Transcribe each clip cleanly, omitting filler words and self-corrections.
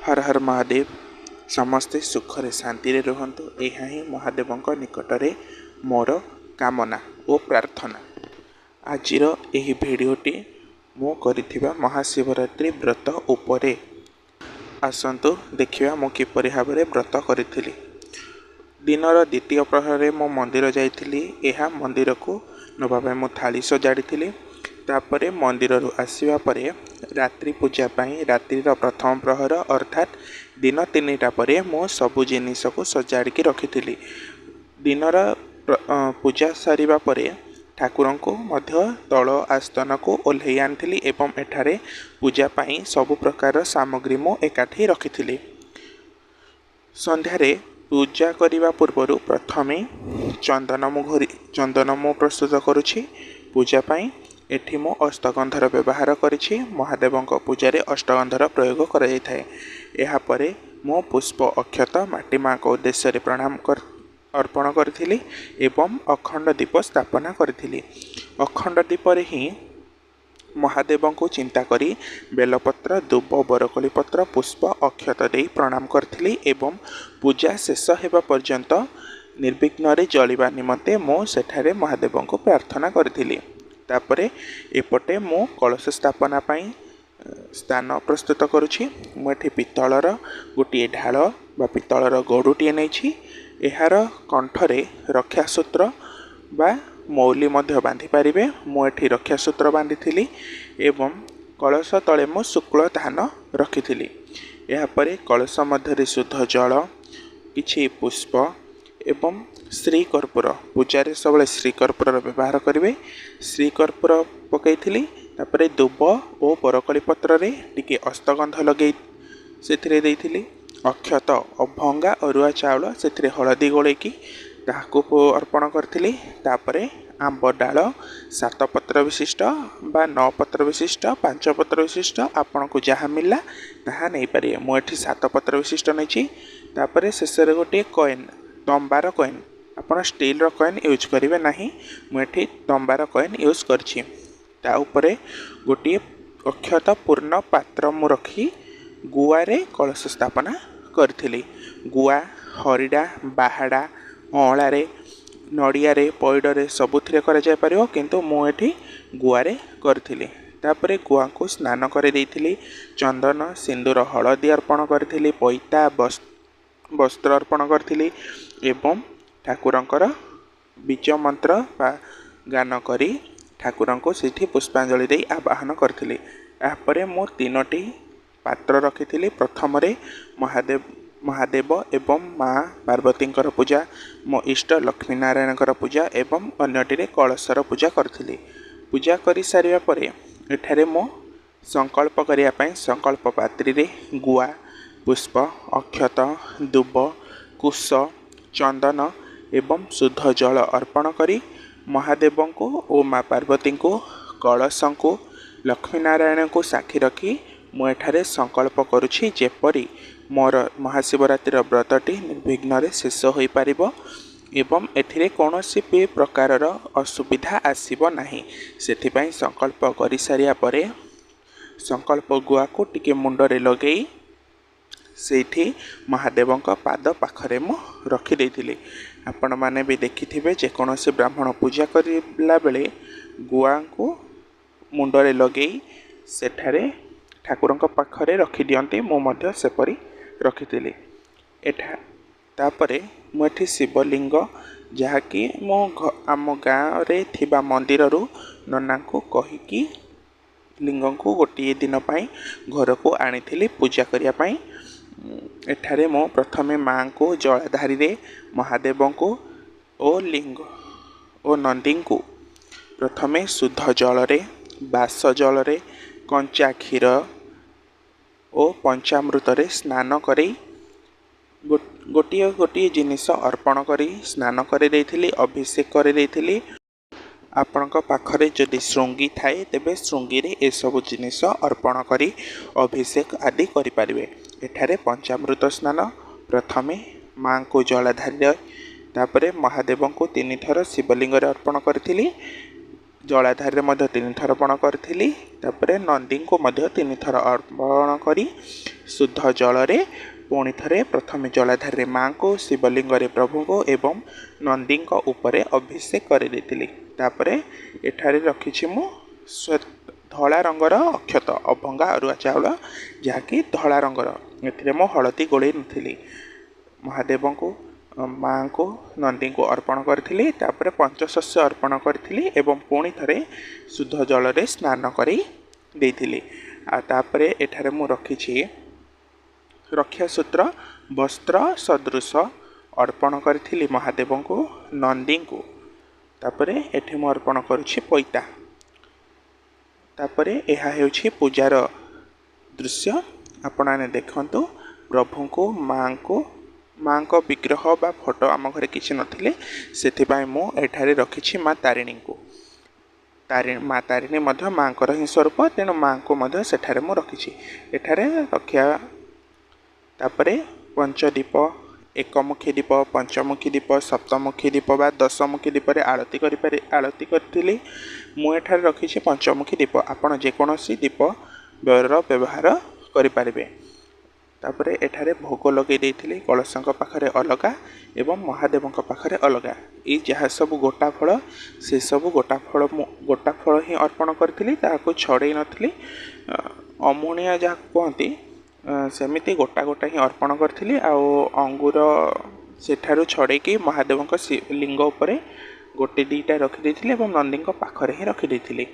ହର ହର ମହାଦେବ। ସମସ୍ତେ ସୁଖରେ ଶାନ୍ତିରେ ରୁହନ୍ତୁ, ଏହା ହିଁ ମହାଦେବଙ୍କ ନିକଟରେ ମୋର କାମନା ଓ ପ୍ରାର୍ଥନା। ଆଜିର ଏହି ଭିଡ଼ିଓଟି ମୁଁ କରିଥିବା ମହାଶିବରାତ୍ରି ବ୍ରତ ଉପରେ। ଆସନ୍ତୁ ଦେଖିବା ମୁଁ କିପରି ଭାବରେ ବ୍ରତ କରିଥିଲି। ଦିନର ଦ୍ୱିତୀୟ ପ୍ରହରରେ ମୁଁ ମନ୍ଦିର ଯାଇଥିଲି। ଏହା ମନ୍ଦିରକୁ ନେବା ପାଇଁ ମୁଁ ଥାଳି ସଜାଡ଼ିଥିଲି। ତାପରେ ମନ୍ଦିରରୁ ଆସିବା ପରେ ରାତ୍ରି ପୂଜା ପାଇଁ ରାତ୍ରିର ପ୍ରଥମ ପ୍ରହର ଅର୍ଥାତ୍ ଦିନ 3ଟା ପରେ ମୁଁ ସବୁ ଜିନିଷକୁ ସଜାଡ଼ିକି ରଖିଥିଲି। ଦିନର ପୂଜା ସରିବା ପରେ ଠାକୁରଙ୍କୁ ମଧ୍ୟ ତଳ ଆସ୍ଥାନକୁ ଓହ୍ଲେଇ ଆଣିଥିଲି ଏବଂ ଏଠାରେ ପୂଜା ପାଇଁ ସବୁ ପ୍ରକାରର ସାମଗ୍ରୀ ମୁଁ ଏକାଠି ରଖିଥିଲି। ସନ୍ଧ୍ୟାରେ ପୂଜା କରିବା ପୂର୍ବରୁ ପ୍ରଥମେ ଚନ୍ଦନ ମୁଁ ଘୋରି ଚନ୍ଦନ ମୁଁ ପ୍ରସ୍ତୁତ କରୁଛି ପୂଜା ପାଇଁ। ଏଠି ମୁଁ ଅଷ୍ଟଗନ୍ଧର ବ୍ୟବହାର କରିଛି। ମହାଦେବଙ୍କ ପୂଜାରେ ଅଷ୍ଟଗନ୍ଧର ପ୍ରୟୋଗ କରାଯାଇଥାଏ। ଏହାପରେ ମୁଁ ପୁଷ୍ପ ଅକ୍ଷତ ମାଟି ମାଙ୍କ ଉଦ୍ଦେଶ୍ୟରେ ପ୍ରଣାମ ଅର୍ପଣ କରିଥିଲି ଏବଂ ଅଖଣ୍ଡ ଦୀପ ସ୍ଥାପନା କରିଥିଲି। ଅଖଣ୍ଡ ଦୀପରେ ହିଁ ମହାଦେବଙ୍କୁ ଚିନ୍ତା କରି ବେଲପତ୍ର, ଦୁବ, ବରକୋଳି ପତ୍ର, ପୁଷ୍ପ ଅକ୍ଷତ ଦେଇ ପ୍ରଣାମ କରିଥିଲି ଏବଂ ପୂଜା ଶେଷ ହେବା ପର୍ଯ୍ୟନ୍ତ ନିର୍ବିଘ୍ନରେ ଜଳିବା ନିମନ୍ତେ ମୁଁ ସେଠାରେ ମହାଦେବଙ୍କୁ ପ୍ରାର୍ଥନା କରିଥିଲି। ତାପରେ ଏପଟେ ମୁଁ କଳସ ସ୍ଥାପନା ପାଇଁ ସ୍ଥାନ ପ୍ରସ୍ତୁତ କରୁଛି। ମୁଁ ଏଠି ପିତ୍ତଳର ଗୋଟିଏ ଢାଳ ବା ପିତ୍ତଳର ଗଡ଼ୁଟିଏ ନେଇଛି। ଏହାର କଣ୍ଠରେ ରକ୍ଷାସୂତ୍ର ବା ମୌଲି ମଧ୍ୟ ବାନ୍ଧିପାରିବେ। ମୁଁ ଏଠି ରକ୍ଷାସୂତ୍ର ବାନ୍ଧିଥିଲି ଏବଂ କଳସ ତଳେ ମୁଁ ଶୁକ୍ଳ ଧାନ ରଖିଥିଲି। ଏହାପରେ କଳସ ମଧ୍ୟରେ ଶୁଦ୍ଧ ଜଳ, କିଛି ପୁଷ୍ପ ଏବଂ ଶ୍ରୀ କର୍ପୂର। ପୂଜାରେ ସବୁବେଳେ ଶ୍ରୀ କର୍ପୂରର ବ୍ୟବହାର କରିବେ। ଶ୍ରୀ କର୍ପୂର ପକାଇଥିଲି। ତାପରେ ଦୁବ ଓ ବରକୋଳି ପତ୍ରରେ ଟିକେ ଅସ୍ତଗନ୍ଧ ଲଗାଇ ସେଥିରେ ଦେଇଥିଲି। ଅକ୍ଷତ, ଅଭଙ୍ଗା ଅରୁଆ ଚାଉଳ, ସେଥିରେ ହଳଦୀ ଗୋଳେଇକି ତାହାକୁ ଅର୍ପଣ କରିଥିଲି। ତାପରେ ଆମ୍ବ ଡାଳ, 7 ପତ୍ର ବିଶିଷ୍ଟ ବା 9 ପତ୍ର ବିଶିଷ୍ଟ, 5 ପତ୍ର ବିଶିଷ୍ଟ, ଆପଣଙ୍କୁ ଯାହା ମିଳିଲା ତାହା ନେଇପାରିବେ। ମୁଁ ଏଠି 7 ପତ୍ର ବିଶିଷ୍ଟ ନେଇଛି। ତାପରେ ଶେଷରେ ଗୋଟିଏ କଏନ୍, ତମ୍ବାର କଏନ୍। ଆପଣ ଷ୍ଟିଲ୍ର କଏନ୍ ୟୁଜ୍ କରିବେ ନାହିଁ। ମୁଁ ଏଠି ତମ୍ବାର କଏନ୍ ୟୁଜ୍ କରିଛି। ତା ଉପରେ ଗୋଟିଏ ଅକ୍ଷତ ପୂର୍ଣ୍ଣ ପାତ୍ର ମୁଁ ରଖି ଗୁଆରେ କଳସ ସ୍ଥାପନା କରିଥିଲି। ଗୁଆ, ହରିଡ଼ା, ବାହାଡ଼ା, ଅଁଳାରେ, ନଡ଼ିଆରେ, ପଇଡ଼ରେ ସବୁଥିରେ କରାଯାଇପାରିବ, କିନ୍ତୁ ମୁଁ ଏଠି ଗୁଆରେ କରିଥିଲି। ତାପରେ ଗୁଆଙ୍କୁ ସ୍ନାନ କରିଦେଇଥିଲି। ଚନ୍ଦନ, ସିନ୍ଦୁର, ହଳଦୀ ଅର୍ପଣ କରିଥିଲି। ପଇତା, ବସ୍ତ୍ର ଅର୍ପଣ କରିଥିଲି ଏବଂ ଠାକୁରଙ୍କର ବୀଜ ମନ୍ତ୍ର ବା ଗାନ କରି ଠାକୁରଙ୍କୁ ସେଇଠି ପୁଷ୍ପାଞ୍ଜଳି ଦେଇ ଆବାହନ କରିଥିଲି। ଏହାପରେ ମୁଁ 3ଟି ପାତ୍ର ରଖିଥିଲି। ପ୍ରଥମରେ ମହାଦେବ ଏବଂ ମା ପାର୍ବତୀଙ୍କର ପୂଜା, ମୋ ଇଷ୍ଟ ଲକ୍ଷ୍ମୀ ନାରାୟଣଙ୍କର ପୂଜା ଏବଂ ଅନ୍ୟଟିରେ କଳସର ପୂଜା କରିଥିଲି। ପୂଜା କରିସାରିବା ପରେ ଏଠାରେ ମୁଁ ସଂକଳ୍ପ କରିବା ପାଇଁ ସଂକଳ୍ପ ପାତ୍ରୀରେ ଗୁଆ, ପୁଷ୍ପ, ଅକ୍ଷତ, ଦୁବ, କୁଶ, ଚନ୍ଦନ ଏବଂ ଶୁଦ୍ଧ ଜଳ ଅର୍ପଣ କରି ମହାଦେବଙ୍କୁ ଓ ମା ପାର୍ବତୀଙ୍କୁ, କଳସଙ୍କୁ, ଲକ୍ଷ୍ମୀ ନାରାୟଣଙ୍କୁ ସାକ୍ଷୀ ରଖି ମୁଁ ଏଠାରେ ସଂକଳ୍ପ କରୁଛି ଯେପରି ମୋର ମହାଶିବରାତ୍ରିର ବ୍ରତଟି ନିର୍ବିଘ୍ନରେ ଶେଷ ହୋଇପାରିବ ଏବଂ ଏଥିରେ କୌଣସି ବି ପ୍ରକାରର ଅସୁବିଧା ଆସିବ ନାହିଁ। ସେଥିପାଇଁ ସଂକଳ୍ପ କରିସାରିବା ପରେ ସଂକଳ୍ପ ଗୁଆକୁ ଟିକେ ମୁଣ୍ଡରେ ଲଗେଇ ସେଇଠି ମହାଦେବଙ୍କ ପାଦ ପାଖରେ ମୁଁ ରଖିଦେଇଥିଲି। ଆପଣମାନେ ବି ଦେଖିଥିବେ, ଯେକୌଣସି ବ୍ରାହ୍ମଣ ପୂଜା କରିଲା ବେଳେ ଗୁଆଙ୍କୁ ମୁଣ୍ଡରେ ଲଗେଇ ସେଠାରେ ଠାକୁରଙ୍କ ପାଖରେ ରଖିଦିଅନ୍ତି। ମୁଁ ମଧ୍ୟ ସେପରି ରଖିଥିଲି ଏଠା। ତାପରେ ମୁଁ ଏଠି ଶିବଲିଙ୍ଗ, ଯାହାକି ମୁଁ ଆମ ଗାଁରେ ଥିବା ମନ୍ଦିରରୁ ନନାଙ୍କୁ କହିକି ଲିଙ୍ଗଙ୍କୁ ଗୋଟିଏ ଦିନ ପାଇଁ ଘରକୁ ଆଣିଥିଲି ପୂଜା କରିବା ପାଇଁ। ଏଠାରେ ମୁଁ ପ୍ରଥମେ ମାଆଙ୍କୁ ଜଳଧାରୀରେ, ମହାଦେବଙ୍କୁ ଓ ଲିଙ୍ଗ ଓ ନନ୍ଦୀଙ୍କୁ ପ୍ରଥମେ ଶୁଦ୍ଧ ଜଳରେ, ବାସ ଜଳରେ, କଞ୍ଚା କ୍ଷୀର ଓ ପଞ୍ଚାମୃତରେ ସ୍ନାନ କରେଇ ଗୋଟିଏ ଗୋଟିଏ ଜିନିଷ ଅର୍ପଣ କରି ସ୍ନାନ କରିଦେଇଥିଲି, ଅଭିଷେକ କରିଦେଇଥିଲି। ଆପଣଙ୍କ ପାଖରେ ଯଦି ଶୃଙ୍ଗୀ ଥାଏ, ତେବେ ଶୃଙ୍ଗୀରେ ଏସବୁ ଜିନିଷ ଅର୍ପଣ କରି ଅଭିଷେକ ଆଦି କରିପାରିବେ। ଏଠାରେ ପଞ୍ଚାମୃତ ସ୍ନାନ ପ୍ରଥମେ ମାଆଙ୍କୁ ଜଳାଧାରୀରେ, ତାପରେ ମହାଦେବଙ୍କୁ 3ଥର ଶିବଲିଙ୍ଗରେ ଅର୍ପଣ କରିଥିଲି। ଜଳାଧାରରେ ମଧ୍ୟ 3 ଥର ଅର୍ପଣ କରିଥିଲି। ତାପରେ ନନ୍ଦୀଙ୍କୁ ମଧ୍ୟ 3 ଥର ଅର୍ପଣ କରି ଶୁଦ୍ଧ ଜଳରେ ପୁଣି ଥରେ ପ୍ରଥମେ ଜଳାଧାରରେ ମାଆଙ୍କୁ, ଶିବଲିଙ୍ଗରେ ପ୍ରଭୁଙ୍କୁ ଏବଂ ନନ୍ଦୀଙ୍କ ଉପରେ ଅଭିଷେକ କରିଦେଇଥିଲି। ତାପରେ ଏଠାରେ ରଖିଛି ମୁଁ ଧଳା ରଙ୍ଗର ଅକ୍ଷତ, ଅଭଙ୍ଗା ଅରୁଆ ଚାଉଳ, ଯାହାକି ଧଳା ରଙ୍ଗର। ଏଥିରେ ମୁଁ ହଳଦୀ ଗୋଳେଇ ନଥିଲି। ମହାଦେବଙ୍କୁ, ମାଆଙ୍କୁ, ନନ୍ଦୀଙ୍କୁ ଅର୍ପଣ କରିଥିଲି। ତାପରେ ପଞ୍ଚଶସ୍ୟ ଅର୍ପଣ କରିଥିଲି ଏବଂ ପୁଣି ଥରେ ଶୁଦ୍ଧ ଜଳରେ ସ୍ନାନ କରି ଦେଇଥିଲି। ଆଉ ତାପରେ ଏଠାରେ ମୁଁ ରଖିଛି ରକ୍ଷାସୂତ୍ର, ବସ୍ତ୍ର ସଦୃଶ ଅର୍ପଣ କରିଥିଲି ମହାଦେବଙ୍କୁ, ନନ୍ଦୀଙ୍କୁ। ତାପରେ ଏଠି ମୁଁ ଅର୍ପଣ କରୁଛି ପଇତା। ତାପରେ ଏହା ହେଉଛି ପୂଜାର ଦୃଶ୍ୟ, ଆପଣମାନେ ଦେଖନ୍ତୁ। ପ୍ରଭୁଙ୍କୁ, ମାଆଙ୍କୁ, ମାଆଙ୍କ ବିଗ୍ରହ ବା ଫଟୋ ଆମ ଘରେ କିଛି ନଥିଲେ, ସେଥିପାଇଁ ମୁଁ ଏଠାରେ ରଖିଛି ମା ତାରିଣୀଙ୍କୁ। ତାରିଣୀ, ମା ତାରିଣୀ ମଧ୍ୟ ମାଆଙ୍କର ହିଁ ସ୍ୱରୂପ, ତେଣୁ ମାଆଙ୍କୁ ମଧ୍ୟ ସେଠାରେ ମୁଁ ରଖିଛି। ଏଠାରେ ରଖିବା ତାପରେ ପଞ୍ଚଦୀପ, ଏକମୁଖୀ ଦୀପ, ପଞ୍ଚମୁଖୀ ଦୀପ, ସପ୍ତମୁଖୀ ଦୀପ ବା ଦଶମୁଖୀ ଦୀପରେ ଆଳତି କରିପାରି ଆଳତି କରିଥିଲି। ମୁଁ ଏଠାରେ ରଖିଛି ପଞ୍ଚମୁଖୀ ଦୀପ, ଆପଣ ଯେକୌଣସି ଦୀପର ବ୍ୟବହାର କରିପାରିବେ। ତାପରେ ଏଠାରେ ଭୋଗ ଲଗେଇ ଦେଇଥିଲି, କଳସଙ୍କ ପାଖରେ ଅଲଗା ଏବଂ ମହାଦେବଙ୍କ ପାଖରେ ଅଲଗା। ଏଇ ଯାହା ସବୁ ଗୋଟା ଫଳ, ସେସବୁ ଗୋଟା ଫଳ ମୁଁ ଗୋଟା ଫଳ ହିଁ ଅର୍ପଣ କରିଥିଲି, ତାହାକୁ ଛଡ଼େଇ ନଥିଲି। ଅମୁଣିଆ ଯାହାକୁ କୁହନ୍ତି, ସେମିତି ଗୋଟା ଗୋଟା ହିଁ ଅର୍ପଣ କରିଥିଲି। ଆଉ ଅଙ୍ଗୁର ସେଠାରୁ ଛଡ଼େଇକି ମହାଦେବଙ୍କ ଲିଙ୍ଗ ଉପରେ ଗୋଟେ ଦୁଇଟା ରଖିଦେଇଥିଲି ଏବଂ ନନ୍ଦୀଙ୍କ ପାଖରେ ହିଁ ରଖିଦେଇଥିଲି।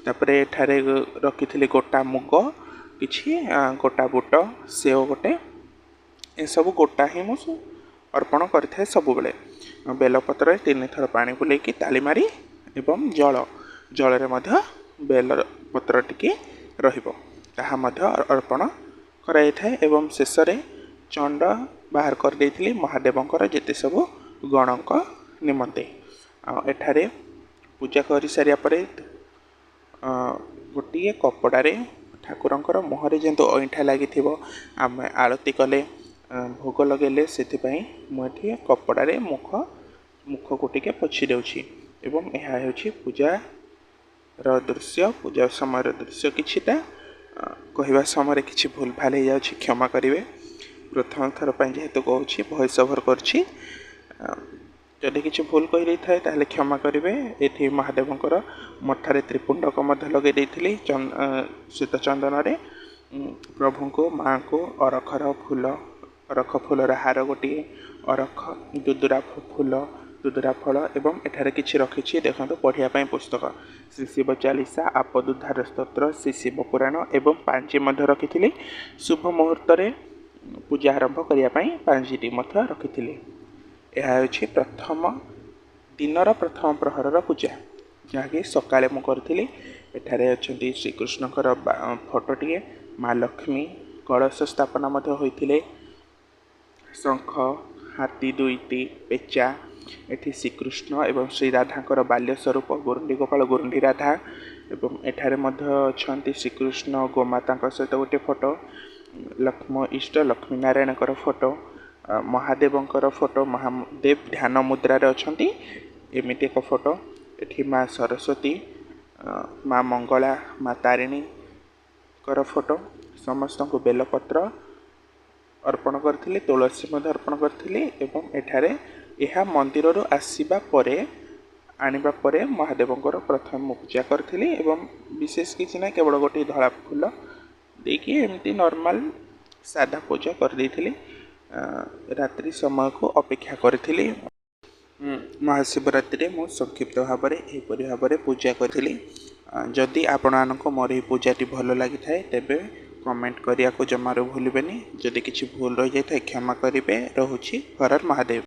ତାପରେ ଏଠାରେ ରଖିଥିଲି ଗୋଟା ମୁଗ କିଛି, ଗୋଟା ବୁଟ, ସେଓ ଗୋଟେ। ଏସବୁ ଗୋଟା ହିଁ ମୁଁ ଅର୍ପଣ କରିଥାଏ ସବୁବେଳେ। ବେଲପତ୍ରରେ 3 ଥର ପାଣି ବୁଲେଇକି ତାଳି ମାରି ଏବଂ ଜଳରେ ମଧ୍ୟ ବେଲପତ୍ର ଟିକେ ରହିବ, ତାହା ମଧ୍ୟ ଅର୍ପଣ କରାଯାଇଥାଏ। ଏବଂ ଶେଷରେ ଚଣ୍ଡ ବାହାର କରିଦେଇଥିଲି ମହାଦେବଙ୍କର ଯେତେ ସବୁ ଗଣଙ୍କ ନିମନ୍ତେ। ଆଉ ଏଠାରେ ପୂଜା କରିସାରିବା ପରେ ଗୋଟିଏ କପଡ଼ାରେ ଠାକୁରଙ୍କର ମୁହଁରେ ଯେହେତୁ ଅଇଁଠା ଲାଗିଥିବ, ଆମେ ଆଳତି କଲେ, ଭୋଗ ଲଗେଇଲେ, ସେଥିପାଇଁ ମୁଁ ଏଠି କପଡ଼ାରେ ମୁଖକୁ ଟିକେ ପୋଛି ଦେଉଛି। ଏବଂ ଏହା ହେଉଛି ପୂଜାର ଦୃଶ୍ୟ, ପୂଜା ସମୟର ଦୃଶ୍ୟ କିଛିଟା। କହିବା ସମୟରେ କିଛି ଭୁଲ ଭାଲ ହେଇଯାଉଛି, କ୍ଷମା କରିବେ। ପ୍ରଥମ ଥର ପାଇଁ ଯେହେତୁ କହୁଛି, ଭଏସ୍ ଓଭର୍ କରୁଛି, ଯଦି କିଛି ଭୁଲ କହିଦେଇଥାଏ ତାହେଲେ କ୍ଷମା କରିବେ। ଏଠି ମହାଦେବଙ୍କର ମଥାରେ ତ୍ରିପୁଣ୍ଡକ ମଧ୍ୟ ଲଗେଇ ଦେଇଥିଲି ଶ୍ଵେତ ଚନ୍ଦନରେ। ପ୍ରଭୁଙ୍କୁ, ମାଆଙ୍କୁ ଅରଖର ଫୁଲ, ଅରଖ ଫୁଲର ହାର ଗୋଟିଏ, ଅରଖ ଦୁଦୁରା ଫୁଲ, ଦୁଦୁରା ଫଳ। ଏବଂ ଏଠାରେ କିଛି ରଖିଛି ଦେଖନ୍ତୁ, ପଢ଼ିବା ପାଇଁ ପୁସ୍ତକ, ଶ୍ରୀ ଶିବ ଚାଳିଶା, ଆପଦୁଦ୍ଧାର ସ୍ତୋତ୍ର, ଶ୍ରୀ ଶିବ ପୁରାଣ ଏବଂ ପାଞ୍ଜି ମଧ୍ୟ ରଖିଥିଲି। ଶୁଭ ମୁହୂର୍ତ୍ତରେ ପୂଜା ଆରମ୍ଭ କରିବା ପାଇଁ ପାଞ୍ଜିଟି ମଧ୍ୟ ରଖିଥିଲି। ଏହା ହେଉଛି ପ୍ରଥମ ଦିନର ପ୍ରଥମ ପ୍ରହରର ପୂଜା, ଯାହାକି ସକାଳେ ମୁଁ କରିଥିଲି। ଏଠାରେ ଅଛନ୍ତି ଶ୍ରୀକୃଷ୍ଣଙ୍କର ଫଟୋଟିଏ, ମା ଲକ୍ଷ୍ମୀ, କଳସ ସ୍ଥାପନା ମଧ୍ୟ ହୋଇଥିଲେ, ଶଙ୍ଖ, ହାତୀ ଦୁଇଟି, ପେଚା। ଏଠି ଶ୍ରୀକୃଷ୍ଣ ଏବଂ ଶ୍ରୀ ରାଧାଙ୍କର ବାଲ୍ୟ ସ୍ୱରୂପ, ଗୁରୁଣ୍ଡି ଗୋପାଳ, ଗୁରୁଣ୍ଡି ରାଧା। ଏବଂ ଏଠାରେ ମଧ୍ୟ ଅଛନ୍ତି ଶ୍ରୀକୃଷ୍ଣ ଗୋମାତାଙ୍କ ସହିତ ଗୋଟିଏ ଫଟୋ, ଲକ୍ଷ୍ମ ଇଷ୍ଟ ଲକ୍ଷ୍ମୀ ନାରାୟଣଙ୍କର ଫଟୋ, ମହାଦେବଙ୍କର ଫଟୋ, ମହାଦେବ ଧ୍ୟାନ ମୁଦ୍ରାରେ ଅଛନ୍ତି ଏମିତି ଏକ ଫଟୋ। ଏଠି ମା ସରସ୍ୱତୀ, ମା ମଙ୍ଗଳା, ମା ତାରିଣୀଙ୍କର ଫଟୋ। ସମସ୍ତଙ୍କୁ ବେଲପତ୍ର ଅର୍ପଣ କରିଥିଲି, ତୁଳସୀ ମଧ୍ୟ ଅର୍ପଣ କରିଥିଲି। ଏବଂ ଏଠାରେ ଏହା ମନ୍ଦିରରୁ ଆସିବା ପରେ, ଆଣିବା ପରେ ମହାଦେବଙ୍କର ପ୍ରଥମେ ମୁଁ ପୂଜା କରିଥିଲି ଏବଂ ବିଶେଷ କିଛି ନାହିଁ, କେବଳ ଗୋଟିଏ ଧଳା ଫୁଲ ଦେଇକି ଏମିତି ନର୍ମାଲ ସାଧା ପୂଜା କରିଦେଇଥିଲି। ରାତ୍ରି ସମୟକୁ ଅପେକ୍ଷା କରିଥିଲି। ମହାଶିବରାତ୍ରିରେ ମୁଁ ସଂକ୍ଷିପ୍ତ ଭାବରେ ଏହିପରି ଭାବରେ ପୂଜା କରିଥିଲି। ଯଦି ଆପଣମାନଙ୍କୁ ମୋର ଏହି ପୂଜାଟି ଭଲ ଲାଗିଥାଏ, ତେବେ କମେଣ୍ଟ କରିବାକୁ ଜମାରୁ ଭୁଲିବେନି। ଯଦି କିଛି ଭୁଲ ରହିଯାଇଥାଏ, କ୍ଷମା କରିବେ। ରହୁଛି। ହର ହର ମହାଦେବ।